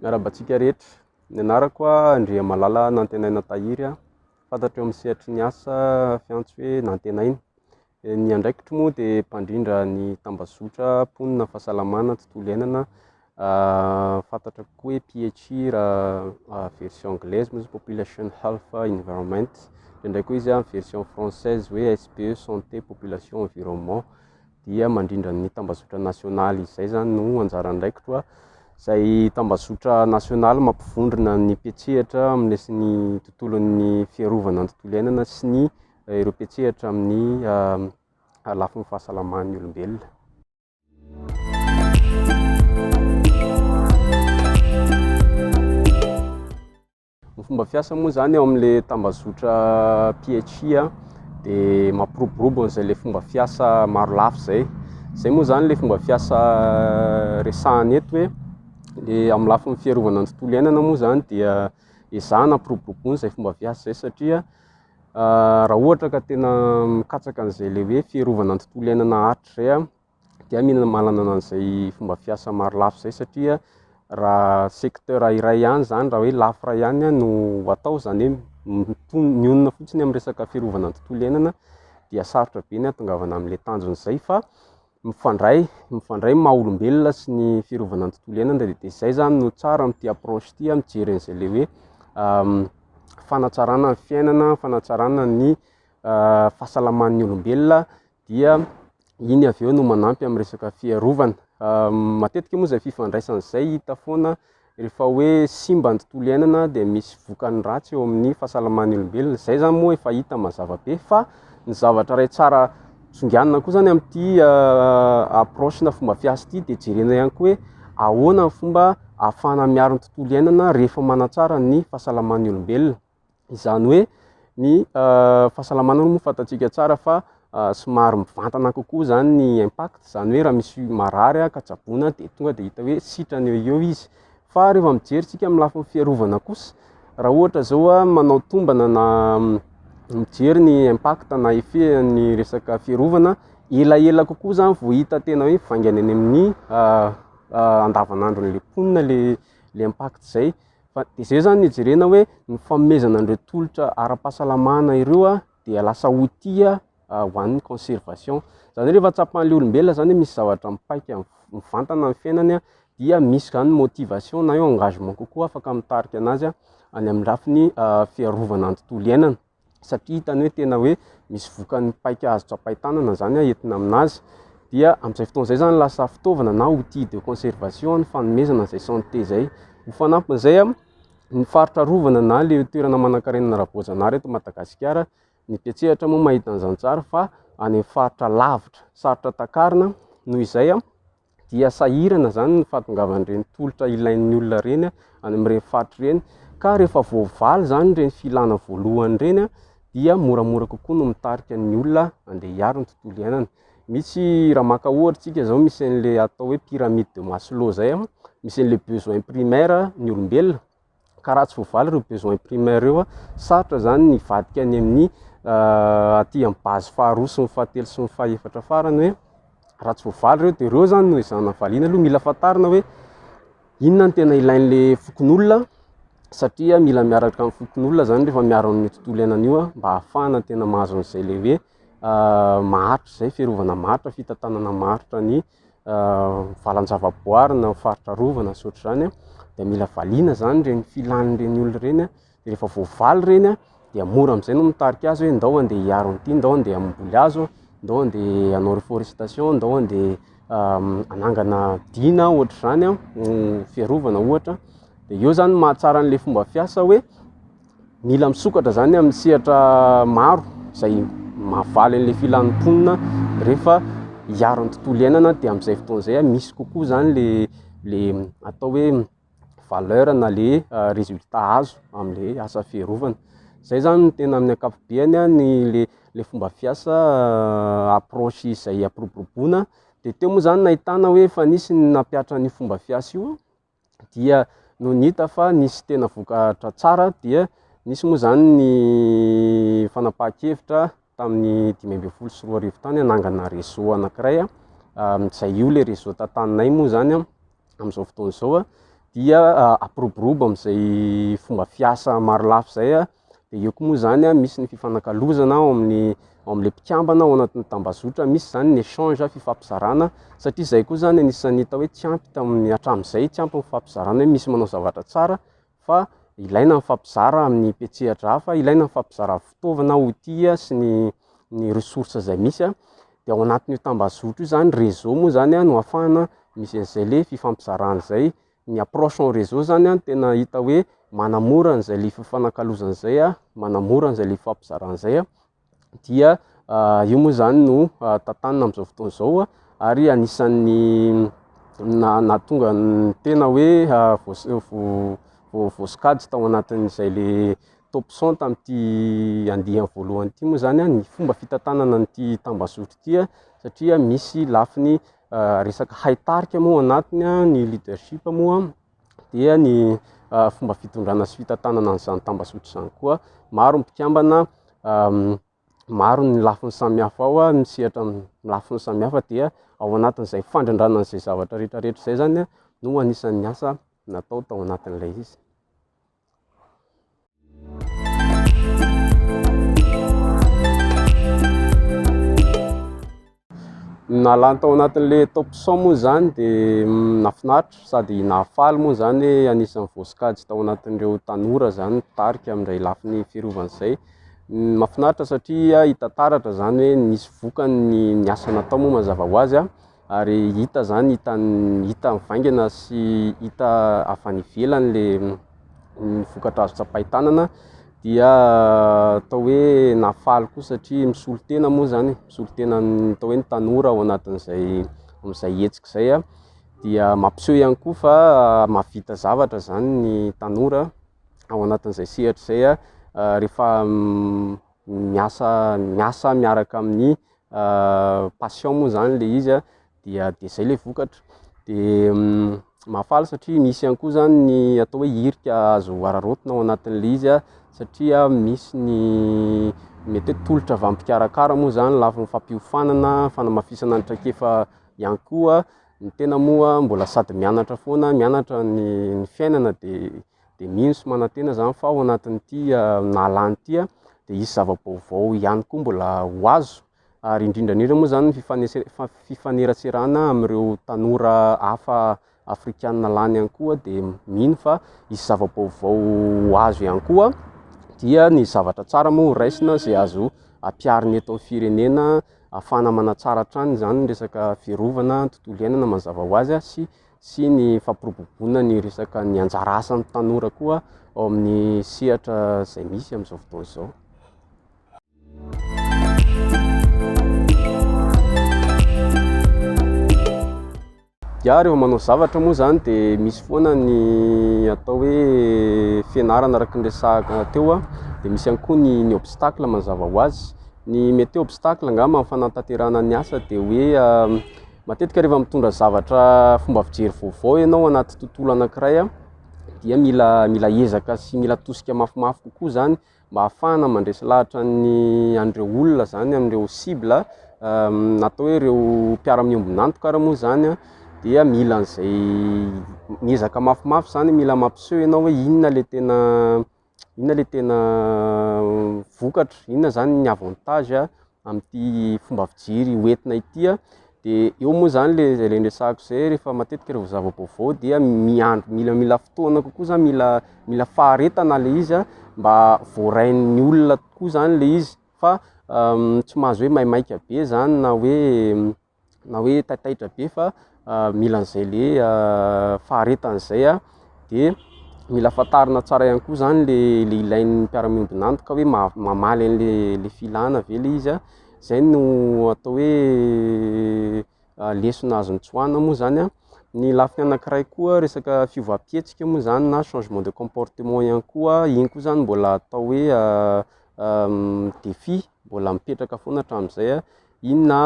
Miarahaba antsika rehetra. Ny anarako Andriamalala Nantenaina Tahiry, fantatro eo amin'ny sehatry ny asa fiantso hoe Nantenaina. Ny andraikitro moa dia mpandrindra ny tambazotra mponina fahasalamana tontolo iainana, fantatra kokoa hoe PHI raha version anglaise moa izy Population Health Environment, indraindray koa izy version française hoe SPE Santé Population Environnement, dia mandrindra ny tambazotra nasionaly izay zany no anjara andraikitro, izay tambazotra nasionaly mampivondrona ny mpiantsehatra amin'ny sy ny tontolon'ny fiarovana ny tontolo iainana sy ny ireo mpiantsehatra amin'ny lafiny fahasalaman'ny olombelona. Ny fomba fiasa moa zany ao amin'le tambazotra PHI a, de mampiroborobo an'izay le fomba fiasa maro lafy zay. Zay moa zany le fomba fiasa resahana eto hoe le amin'ny lafiny fiarovana ny tontolo iainana moa zany dia ezahana ampiroboroboina zay fomba fiasa zay satria raha ohatra ka tena mikatsaka an'izay le hoe fiarovana ny tontolo iainana haharitra zay a, dia mila manana an'izay fomba fiasa maro lafy zay satria raha secteur iray ihany zany, raha hoe lafy iray ihany no atao, zany hoe mionona fotsiny amin'ny resaka fiarovana ny tontolo iainana dia sarotra be ny hahatongavana amin'le tanjona zay fa mifandray, mifandray ny maha olombelona sy ny fiarovana ny tontolo iainana de zay zany no tsara amin'ity approche ity a, mijery an'izay le hoe fanatsarana ny fiainana, fanatsarana ny fahasalaman'ny olombelona dia iny avy eo no manampy amin'ny resaka fiarovana. Matetika moa zay fifandraisana zay hita foana rehefa hoe simba ny tontolo iainana dia misy vokany ratsy eo amin'ny fahasalaman'ny olombelona, zay zany moa efa hita mazava be fa ny zavatra iray tsara tsonganina koa zany amin'ity approche na fomba fiasa ity de jerena ihany koa hoe ahoana ny fomba ahafahana miaro ny tontolo iainana rehefa manatsara ny fahasalaman'ny olombelona. Izany hoe ny fahasalamana moa fantatsika tsara fa somary mivantana kokoa zany ny impact, zany hoe raha misy marary ka tsaboina de tonga de hita hoe sitrana eo eo izy. Fa rehefa mijery tsika amin'ny lafiny fiarovana kosa, raha ohatra zao a manao tombana na mijery ny impact na effet an'ny resaka fiarovana, elaela kokoa zany vao hita tena hoe mivaingana eny amin'ny andavanandron'le mponina le le impact zay. Fa de zay zany no ijerena hoe ny fanomezana an'ireo tolotra ara-pahasalamana ireo a dia lasa outil ho an'ny conservation. Zany hoe rehefa tsapan'le olombelona zany hoe misy zavatra mipaika mivantana amin'ny fiainany a, dia misy zany motivation na hoe engagement kokoa afaka mitarika anazy a any amin'ny lafiny fiarovana ny tontolo iainana satria hitany hoe tena hoe misy vokany mipaika azo tsapain-tanana zany a entina aminazy, dia amin'izay fotoana izay zany lasa fitaovana na outil de conservation ny fanomezana an'izay santé zay. Ho fanampin'izay a, ny faritra arovana na le toerana manankarena ara-boajanahary eto Madagasikara, ny mpiantsehatra moa mahita an'izany tsara fa any amin'ny faritra lavitra, sarotra takarina, noho izay a dia sahirana zany ny fahatongavan'ireny tolotra ilain'ny olona ireny any amin'ireny faritra ireny, ka rehefa voavaly zany ireny filana voalohany ireny dia moramora kokoa no mitarika ny olona andeha hiaro ny tontolo iainana. Misy raha maka ohatra tsika zao misy an'le atao hoe pyramide de Maslow zay a, misy an'le besoin primaire ny olombelona, ka raha tsy voavaly ireo besoin primaire ireo a, sarotra zany ny hivadika any amin'ny aty amin'ny base faharoa sy ny fahatelo sy ny fahefatra farany hoe raha tsy voavaly ireo de ireo zany no ezahana valiana aloha, mila fantarina hoe inona no tena ilain'le fokonolona satria mila miaraka amin'ny fokonolona zany rehefa miaro an'io tontolo iainana io a, mba ahafahana tena mahazo an'izay le hoe maharitra zay, fiarovana maharitra, fitantanana maharitra ny valan-javaboary na faritra arovana sy ohatr'izany a, de mila valiana zany ireny filan'ireny olona ireny a, de rehefa voavaly ireny a dia mora amin'izay no mitarika azy hoe ndao andeha hiaro an'ity, ndao andeha hamboly hazo, ndao andeha hanao reforestation, ndao andeha hanangana dina ohatr'izany a, fiarovana ohatra, de eo zany mahatsara an'le fomba fiasa hoe mila misokatra zany amin'ny sehatra maro izay mahavaly an'le filan'ny mponina rehefa hiaro ny tontolo iainana, de amin'izay fotoana izay a misy kokoa zany le le atao hoe valeur na le résultat azo am'le asa fiarovana. Zay zany no tena amin'ny ankapobeny a ny le le fomba fiasa approche izay ampiroboroboana, de teo moa zany nahitana hoe efa nisy ny nampihatra an'io fomba fiasa io dia nony hita fa nisy tena vokatra tsara dia nisy moa zany ny fanapahan-kevitra tamin'ny 2015 tany hanangana réseau anankiray a, izay io le réseau tantaninay moa zany a amin'izao fotoana izao a. dia hampiroborobo amin'izay fomba fiasa marolafy izay a. De eo koa moa zany a misy ny fifanakalozana ao amin'ny ao amin'le mpikambana ao anatin'ny tambazotra, misy zany ny échange, fifampizarana, satria zay koa zany anisan'ny hita hoe tsy ampy tamin'ny hatramin'izay, tsy ampy ny fifampizarana hoe misy manao zavatra tsara fa ilaina mifampizara amin'ny mpiantsehatra hafa, ilaina mifampizara fitaovana, outils sy ny ressources zay misy a. De ao anatin'io tambazotra io zany, réseau moa zany a, no ahafahana misy an'izay le fifampizarana zay. Ny approche en réseau zany a tena hita hoe manamora an'izay le fifanakalozana zay a, manamora an'izay le fifampizarana zay a. Dia io moa zany no tantanina amin'izao fotoana izao a, ary anisan'ny nahatonga ny tena hoe voasokajy tao anatin'izay le top 100 tamin'ity andiany voalohany ity moa zany a ny fomba fitantanana an'ity tambazotra ity a, satria misy lafiny resaka haitarika moa anatiny a, ny leadership moa dia ny fomba fitondrana sy fitantanana an'izany tambazotra izany koa. Maro ny mpikambana, maro ny lafiny samihafa ao a, misehatra amin'ny lafiny samihafa, dia ao anatin'izay fandrindrana an'izay zavatra rehetrarehetra izay zany a no anisan'ny asa natao tao anatin'ilay izy. Nalany tao anatin'le top 100 moa zany de nahafinaritra sady nahafaly moa zany hoe anisan'ny voasokajy tao anatin'ireo tanora zany mpitarika amin'izay lafiny fiarovana izay. Mahafinaritra satria hita taratra zany hoe nisy vokany ny asa natao moa mazava ho azy a, ary hita zany, hita mivaingana sy hita avy any ivelany le ny vokatra azo tsapain-tanana, dia atao hoe nahafaly koa satria misolo tena moa zany, misolo tena ny atao hoe ny tanora ao anatin'izay amin'izay hetsika izay a, dia mampiseho ihany koa fa mahavita zavatra zany ny tanora ao anatin'izay sehatra izay a, rehefa miasa miaraka amin'ny passion moa zany le izy a, dia de zay le vokatra. De mahafaly satria misy ihany koa zany ny atao hoe hirika azo araraotina ao anatin'le izy a, satria misy ny mety hoe tolotra avy amin'ny mpikarakara moa zany lafiny fampiofanana, fanamafisana ny traikefa ihany koa. Ny tena moa mbola sady mianatra foana, mianatra ny fiainana, de mino sy manantena zany fa ao anatin'ity nahalany ity a de hisy zava-baovao ihany koa mbola ho azo, ary indrindra indrindra moa zany ny fifaneraserana amin'ireo tanora hafa afrikanina lany ihany koa, de mino fa hisy zava-baovao ho azo ihany koa, dia ny zavatra tsara moa ho raisina zay azo ampiharina eto amin'ny firenena ahafahana manatsara hatrany zany ny resaka fiarovana ny tontolo iainana mazava ho azy a, sy ny fampiroboroboana ny resaka ny anjara asan'ny tanora koa ao amin'ny sehatra zay misy amin'izao fotoana izao. Ya, rehefa manao zavatra moa zany de misy foana ny atao hoe fianarana araka ny resahako teo a, de misy ihany koa ny obstacle mazava ho azy. Ny mety hoe obstacle angamba amin'ny fanatanterahana ny asa de hoe matetika rehefa mitondra zavatra fomba fijery vaovao ianao anaty tontolo anankiray a, dia mila ezaka sy mila tosika mafimafy kokoa zany mba ahafahana mandresy lahatra ny an'ireo olona zany, amin'ireo cible, na atao hoe ireo mpiara-miombon'antoka ary moa zany a, dia mila an'izay miezaka mafimafy zany, mila mampiseho ianao hoe inona le tena inona le tena vokatra, inona zany ny avantage a amin'ity fomba fijery hoentina ity a. De eo moa zany le zay le niresahako zay, rehefa matetika rehefa zava-baovao dia miandry, mila fotoana kokoa zany, mila faharetana le izy a mba voarain'ny olona tokoa zany le izy fa tsy mahazo hoe maimaika be zany na hoe taitaitra be fa mila an'izay le faharetana zay a, de mila fantarina tsara ihany koa zany le ilain'ny mpiara-miombon'antoka hoe mamaly an'le le filana ve le izy a, zay no atao hoe lesona azo notsoahina moa zany a. Ny lafiny anankiray koa resaka fiovam-pihetsika moa zany na changement de comportement ihany koa, iny koa zany mbola atao hoe défi mbola mipetraka foana hatramin'izay a, iny na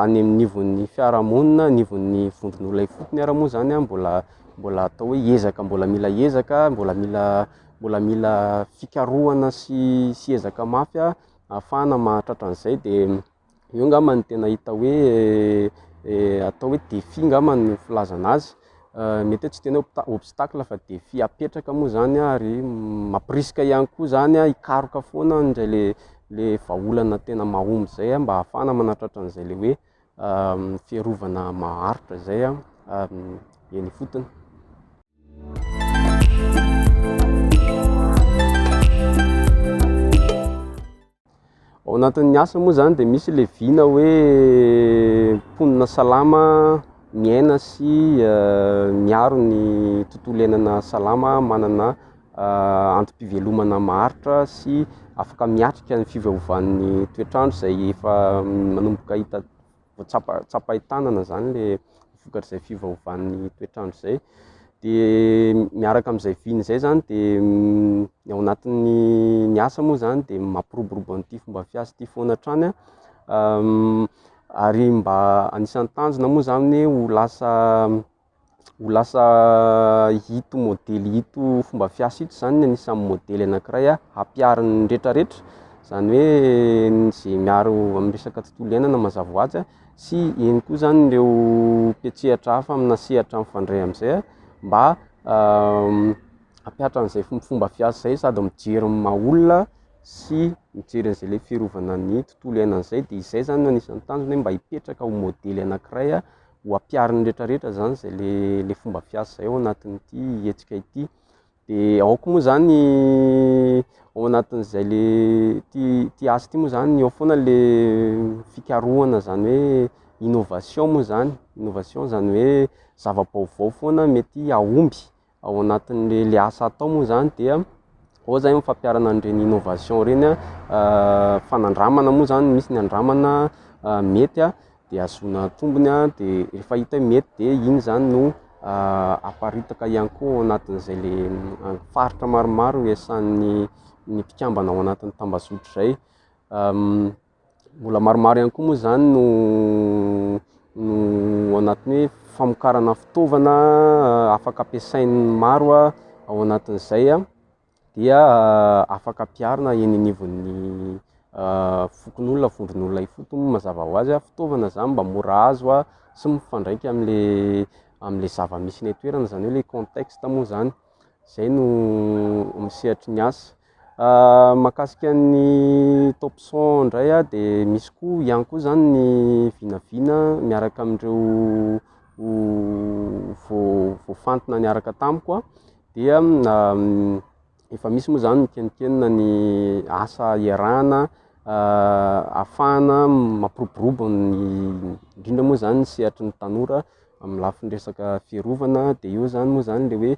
any amin'ny nivon'ny fiarahamonina, anivon'ny vondron'olona ifotony ary moa zany a mbola atao hoe ezaka, mbola mila ezaka, mbola mila fikarohana sy ezaka mafy a ahafahana mahatratra an'izay, de eo angamba no tena hita hoe atao hoe défi angamba no filazana azy. mety hoe tsy tena hoe obstacle fa défi apetraka moa zany ary mampirisika ihany koa zany hikaroka foana an'zay le vahaolana tena mahomby zay mba ahafahana manatratra an'zay le hoe fiarovana maharitra zay eny ifotony. Ao anatin'ny asa moa zany de misy le vina hoe mponina salama miaina sy miaro ny tontolo iainana salama, manana antom-pivelomana maharitra sy afaka miatrika ny fiovaovan'ny toetrandro zay efa manomboka hita tsapa- tsapain-tanana zany le vokatr'izay fiovaovan'ny toetrandro zay, de miaraka am'zay vina zay zany de ny ao anatin'ny ny asa moa zany de mampiroborobo an'ity fomba fiasa ty foana hatrany a, ary mba anisan'ny tanjona moa zany ho lasa ho lasa ito modely ito fomba fiasa ito zany anisan'ny modely anakiray a ampiharin'ny retraretra, zany hoe zay miaro amin'ny resaka tontolo iainana mazava ho azy a sy eny koa zany ireo mpiantsehatra hafa amina sehatra mifandray am'zay a mba hampihatra an'izay fomba fiasa zay sady mijery ny maha olona sy mijery an'zay le fiarovana ny tontolo iainana zay, de izay zany no anisan'ny tanjona hoe mba hipetraka ho modely anakiray a ho ampiharin'ny retraretra zany zay le fomba fiasa zay ao anatin'ity hetsika ity, de ao koa moa zany ao anatin'izay le ty ty asa ty moa zany ao foana le fikarohana zany hoe innovation moa zany, innovation zany hoe zava-baovao foana mety hahomby ao anatin'le le asa atao moa zany dia ao zany fampiharana an'ireny innovation reny a fanandramana moa zany, misy ny andramana mety a de ahazoana tombony a, de rehefa hita hoe mety de iny zany no aparitaka ihany koa ao anatin'izay le faritra maromaro iasan'ny ny mpikambana ao anatin'ny tambazotra zay. Mbola maromaro ihany koa moa zany no no anatin'ny hoe famokarana fitaovana afaka ampiasain'ny maro a ao anatin'izay a, dia afaka ampiharina eny anivon'ny fokonolona, vondron'olona ifotony mazava ho azy a, fitaovana zany mba mora azo a sy mifandraika am'le am'le zava-misy eny an-toerana zany hoe le contexte moa zany, zay no amin'ny sehatry ny asa. Mahakasika ny Top 100 ndray a de misy koa ihany koa zany ny vinavina miaraka amindreo voafantina niaraka tamiko a, dia efa misy moa zany mikenikenina ny asa iarahana ahafahana mampiroborobo ny indrindra moa zany ny sehatry ny tanora amin'ny lafiny resaka fiarovana, de eo zany moa zany le hoe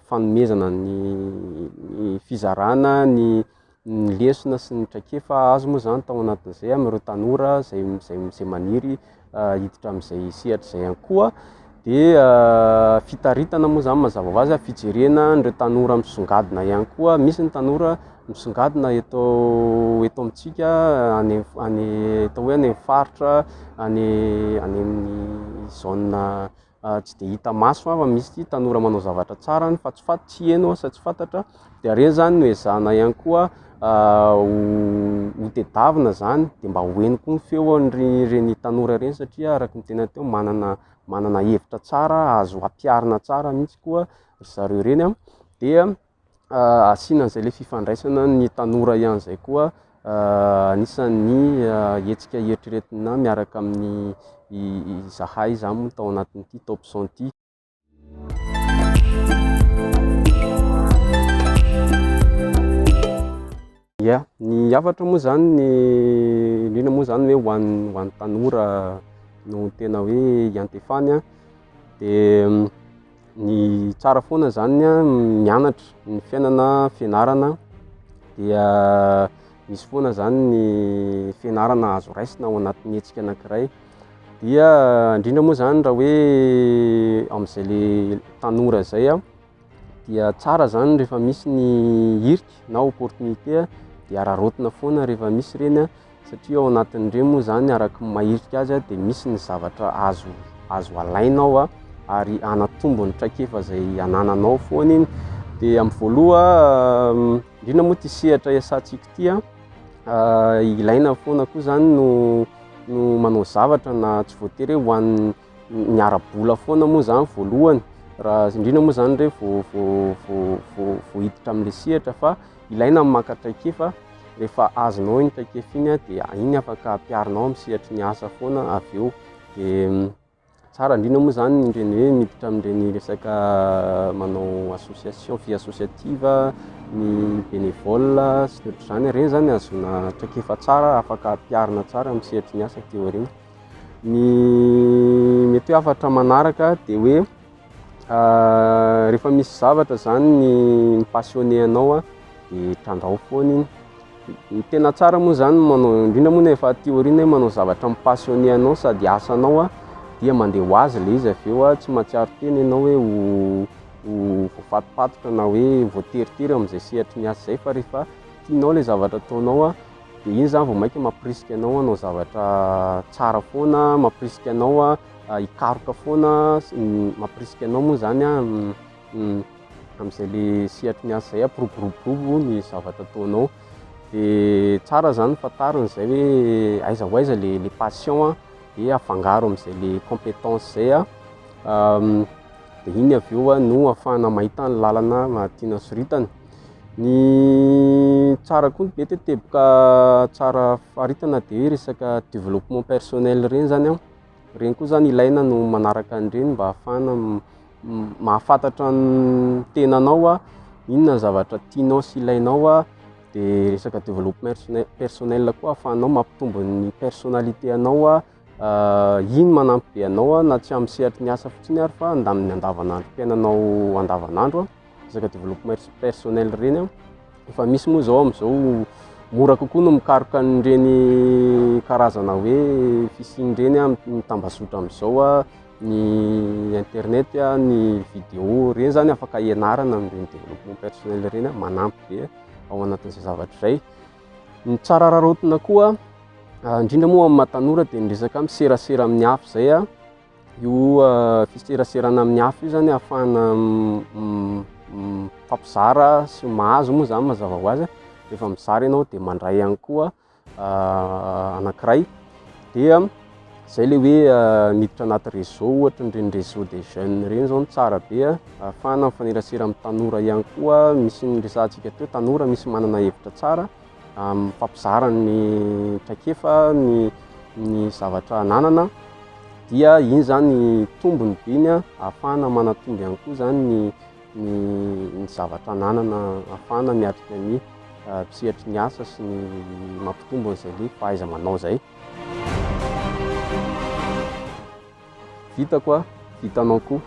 fanomezana ny fizarana ny ny lesona sy ny traikefa azo moa zany tao anatin'izay amin'ireo tanora zay zay zay maniry hiditra am'zay sehatra zay ihany koa, de fitaritana moa zany mazava ho azy a, fijerena an'ireo tanora misongadina ihany koa, misy ny tanora misongadina eto eto amintsika any any atao hoe any am'faritra, any any amin'ny zone tsy de hita maso fa misy tanora manao zavatra tsara any fa tsy fa- tsy heno sa tsy fantatra, de reny zany no ezahana ihany koa ho tedavina zany de mba ho heno koa ny feon'ny reny tanora reny satria araky ny tenenina teo manana manana hevitra tsara azo ampiharina tsara mihitsy koa ry zareo reny a, dia asiana an'zay le fifandraisana ny tanora ihany zay koa anisan'ny hetsika eritreretina miaraka amin'ny izahay zany moa tao anatin'ity Top 100 ty. Ya, ny hafatra moa zany ny indrindra moa zany hoe ho an'ny ho an'ny tanora no tena hoe iantefany a, de ny tsara foana zany a mianatra, ny fiainana fianarana dia misy foana zany ny fianarana azo raisina ao anatin'ny hetsika anakiray, dia indrindra moa zany raha hoe am'zay le tanora zay a, dia tsara zany rehefa misy ny hirika na opportunité de araraotina foana rehefa misy reny a, satria ao anatin'ireny moa zany araky ny maha hirika azy a de misy ny zavatra azo azo alaina ao a ary hanatombo ny traikefa zay anananao foana iny, de amin'ny voaloha indrindra moa ty sehatra iasantsika ty a ilaina foana koa zany no no manao zavatra na tsy voatery hoe ho an'ny. Ny ara-bola foana moa zany voalohany, raha indrindra moa zany re vao vao vao vao vao hiditra amin'le sehatra fa ilaina ny maka traikefa, rehefa azonao iny traikefa iny dia iny afaka ampiharinao amin'ny sehatry ny asa foana avy eo. De tsara indrindra moa zany ireny hoe miditra amin'ireny resaka manao association, vie associative, ny bénévole sy ny ohatr'izany, ireny zany ahazoana traikefa tsara afaka ampiharina tsara amin'ny sehatry ny asa aty aoriana. Ny mety hoe hafatra manaraka de hoe rehefa misy zavatra zany ny mi-passionné anao a, de trandraho foana iny. Ny tena tsara moa zany manao, indrindra moa rehefa aty aoriana hoe manao zavatra mi-passionné anao sady asanao a, dia mandeha ho azy le izy avy eo a, tsy mahatsiaro tena ianao hoe ho ho voafatopatotra na hoe voateritery amin'izay sehatry ny asa izay fa rehefa tianao le zavatra ataonao a, de iny zany vao mainka mampirisika anao hanao zavatra tsara foana, mampirisika anao a hikaroka foana, sy mampirisika anao moa zany a amin'izay le sehatry ny asa izay hampiroborobo ny zavatra ataonao. De tsara zany fantarina zay hoe aiza ho aiza le le passion a, de afangaro amin'izay le compétence zay a, de iny avy eo a no ahafahana mahita ny lalana tiana soritana. Ny tsara koa mety hoe teboka tsara faritana de hoe resaka développement personnel reny zany a, reny koa zany ilaina no manaraka an'ireny mba ahafahana mahafantatra ny tenanao a, inona ny zavatra tianao sy ilainao a, de resaka développement personnel koa ahafahanao mampitombo ny personnalité anao a, iny manampy be anao a na tsy amin'ny sehatry ny asa fotsiny ary fa nda amin'ny andavanandrom-piainanao andavanandro a, resaka développement personnel reny a, efa misy moa zao am'zao mora kokoa no mikaroka an'ireny karazana hoe fisiany ireny a amin'ny tambazotra am'zao a, ny internet a, ny vidéo, reny zany afaka ianarana amin'ireny développement personnel ireny a, manampy be ao anatin'izay zavatra izay. Ny tsara araraotina koa, indrindra moa amin'ny maha tanora de ny resaka miserasera amin'ny hafa izay a, io fiseraserana amin'ny hafa io zany ahafahana mifampizara sy mahazo moa zany mazava ho azy, rehefa mizara ianao de mandray ihany koa anankiray, dia zay le hoe miditra anaty réseau ohatra ireny réseau des jeunes ireny zao no tsara be a, ahafahana mifanerasera amin'ny tanora ihany koa, misy ny resahantsika teo tanora misy manana hevitra tsara, mifampizara ny traikefa, ny ny zavatra ananana, dia iny zany tombony be iny a, ahafahana manatombo ihany koa zany ny ny ny zavatra ananana, ahafahana miatrika ny mpisehatry ny asa sy ny mampitombo an'izay le fahaiza-manao zay. Vitako a, vitanao koa.